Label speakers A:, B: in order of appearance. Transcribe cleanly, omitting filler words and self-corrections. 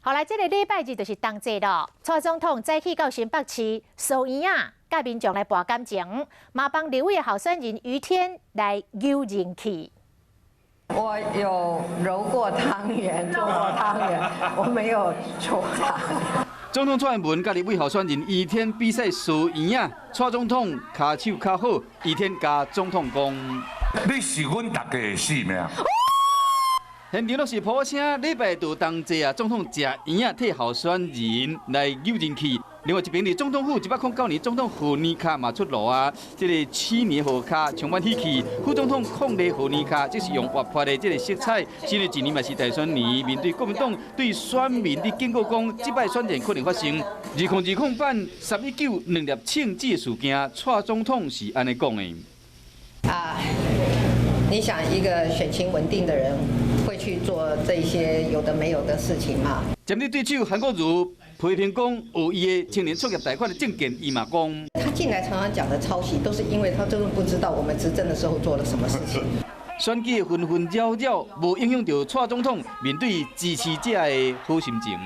A: 好來，這个禮拜日就是冬至囉。蔡總統早起到新北市趖圓仔，佮民眾來博感情，嘛幫立委候選人余天來扭人氣。
B: 我有揉過湯圓，做過湯圓，我沒有搓湯。
C: 總統蔡英文佮立委候選人余天比賽趖圓仔，蔡總統跤手較好，余天共總統講：
D: 你是阮大家的性命。
C: 現場攏是噗聲，禮拜就冬至啊，總統食圓仔替候選人來扭人氣。另外一邊佇總統府109年總統賀年卡嘛出爐啊，這个鼠年賀卡充滿喜氣。副總統鄺麗賀年卡，這是用活潑的這个色彩。新的一年嘛是大選年，面對國民黨對選民的警告講，這擺選戰可能發生2020版三一九兩粒銃子事件，蔡總統是按呢講的。
B: 啊，你想一個選情穩定的人會去做這些有的沒有的事情嗎？
C: 針對對手韓國瑜批評講有伊的青年創業貸款的政見，伊嘛講，
B: 他進來常常講的抄襲，都是因為他真的不知道我們執政的時候做了什麼事情。
C: 選舉紛紛擾擾，無影響著蔡總統面對支持者的好心情。